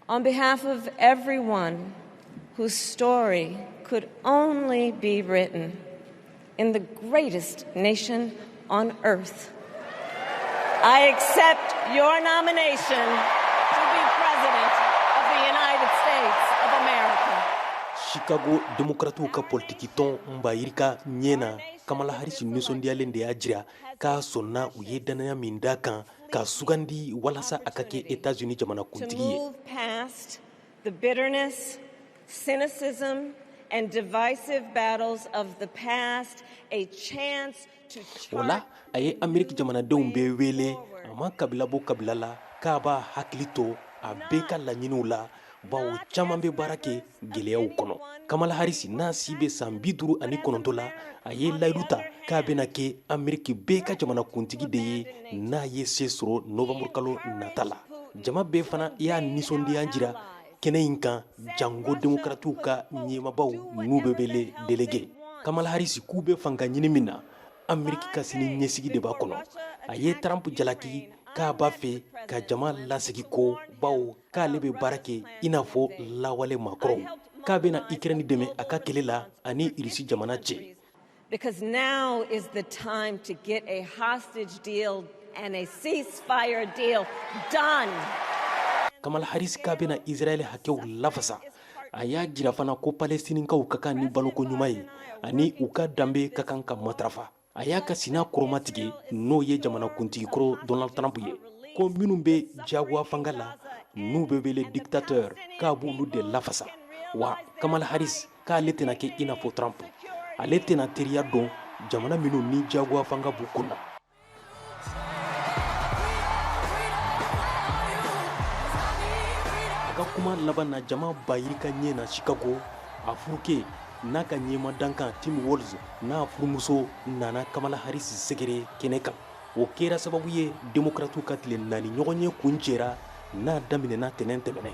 On behalf of everyone whose story could only be written in the greatest nation on earth, I accept your nomination to be President of the United States of America. Chicago Demokratiw ka politikitɔn ba yirika ɲɛ na, Kamala Harris nisɔndiyalen de y'a jira k'a sɔnna u ye dannaya min da kan ka sugandi walasa a ka kɛ Etats-Unis jamanakuntigi ye. To move past the bitterness, cynicism, and divisive battles of the past, a chance to O la, a ye Ameriki jamanadenw bɛɛ wele, a ma kabila bɔ kabila la, k'a b'a hakili to a bɛɛ ka laɲiniw la, bawo caman bɛ baara kɛ gɛlɛyaw kɔnɔ. Kamala Harris, n'a si bɛ san 59 la, a ye layidu ta k'a bɛna kɛ Ameriki bɛɛ ka jamanakuntigi de ye n'a ye se sɔrɔ novembre kalo nata la. Jama bɛɛ fana y'a nisɔndiya jira kɛnɛ in kan, jango Demokratiw ka ɲɛmabaw n'u bɛ wele délégué. Kamala Harris k'u bɛ fanga ɲini min na, Ameriki ka sini ɲɛsigi de b'a kɔnɔ. A ye Trump jalaki k'a b'a fɛ ka jama lasegi ko, bawo k'ale bɛ baara kɛ i n'a fɔ lawale maakɔrɔw, k'a bɛna Ukraine dɛmɛ a ka kɛlɛ la ani Irisi jamana cɛ. Because now is the time to get a hostage deal and a ceasefire deal done. Kamala Harris k'a bɛna Israɛl hakɛw lafasa. A y'a jira fana ko Palestinikaw ka kan ni baloko ɲuman ye ani u ka danbe ka kan ka matarafa. A y'a ka sina kɔrɔma tigɛ, n'o ye jamanakuntigi kɔrɔ Donald Trump ye, ko minnu bɛ jagoya fanga la, n'u bɛ wele dictateur, k'a b'olu de lafasa. Wa Kamala Harris k'ale tɛna kɛ i n'a fɔ Trump, ale tɛna teriya dɔn jamana minnu ni jagoya fanga b'u kunna. A ka kuma laban na jama ba yirika ɲɛ na Chicago, a furuke n'a ka ɲɛma dankan Tim Walz n'a furumuso nana Kamala Harris sɛgɛrɛ kɛnɛ kan. O kɛra sababu ye, Demokratiw ka tile 4 ɲɔgɔn ye kuncɛra n'a daminɛna tɛnɛn tɛmɛnɛ.